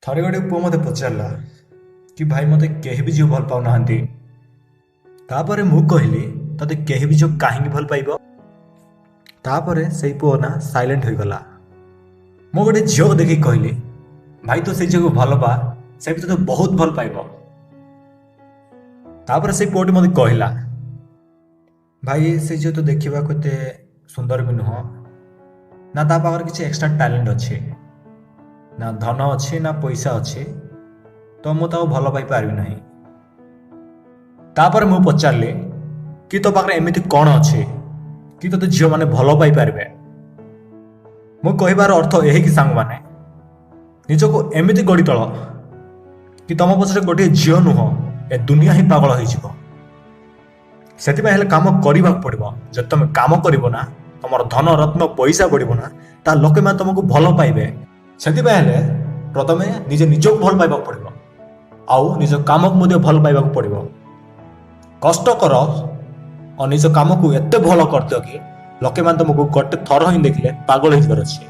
ଥରେ ଗୋଟେ ପୁଅ ମୋତେ ପଚାରିଲା କି ଭାଇ, ମୋତେ କେହି ବି ଝିଅ ଭଲ ପାଉନାହାନ୍ତି। ତାପରେ ମୁଁ କହିଲି, ତୋତେ କେହି ବି ଝିଅ କାହିଁକି ଭଲ ପାଇବ? ତାପରେ ସେଇ ପୁଅ ନା ସାଇଲେଣ୍ଟ ହୋଇଗଲା। ମୁଁ ଗୋଟେ ଝିଅକୁ ଦେଖିକି କହିଲି, ଭାଇ, ତୁ ସେଇ ଝିଅକୁ ଭଲ ପା, ସେ ବି ତୋତେ ବହୁତ ଭଲ ପାଇବ। ତାପରେ ସେଇ ପୁଅଟି ମୋତେ କହିଲା, ଭାଇ, ସେ ଝିଅ ତ ଦେଖିବାକୁ ଏତେ ସୁନ୍ଦର ବି ନୁହଁ ନା, ତା ପାଖରେ କିଛି ଏକ୍ସଟ୍ରା ଟ୍ୟାଲେଣ୍ଟ ଅଛି ନା, ଧନ ଅଛି ନା ପଇସା ଅଛି, ତ ମୁଁ ତାକୁ ଭଲ ପାଇପାରିବି ନାହିଁ। ତାପରେ ମୁଁ ପଚାରିଲି କି ତୋ ପାଖରେ ଏମିତି କ'ଣ ଅଛି କି ତୋତେ ଝିଅମାନେ ଭଲ ପାଇପାରିବେ? ମୁଁ କହିବାର ଅର୍ଥ ଏହି କି ସାଙ୍ଗମାନେ, ନିଜକୁ ଏମିତି ଗଢ଼ି ତୋଳ କି ତମ ପଛରେ ଗୋଟିଏ ଝିଅ ନୁହଁ, ଏ ଦୁନିଆ ହିଁ ପାଗଳ ହେଇଯିବ। ସେଥିପାଇଁ ହେଲେ କାମ କରିବାକୁ ପଡ଼ିବ। ଯଦି ତମେ କାମ କରିବ ନା, ତମର ଧନ ରତ୍ନ ପଇସା ବଢ଼ିବ ନା, ତା ଲୋକମାନେ ତମକୁ ଭଲ ପାଇବେ। ସେଥିପାଇଁ ହେଲେ ପ୍ରଥମେ ନିଜେ ନିଜକୁ ଭଲ ପାଇବାକୁ ପଡ଼ିବ ଆଉ ନିଜ କାମକୁ ମଧ୍ୟ ଭଲ ପାଇବାକୁ ପଡ଼ିବ। କଷ୍ଟ କର ଆଉ ନିଜ କାମକୁ ଏତେ ଭଲ କରିଦିଅ କି ଲୋକମାନେ ତମକୁ ଗୋଟେ ଥର ହିଁ ଦେଖିଲେ ପାଗଳ ହେଇଯିବାର ଅଛି।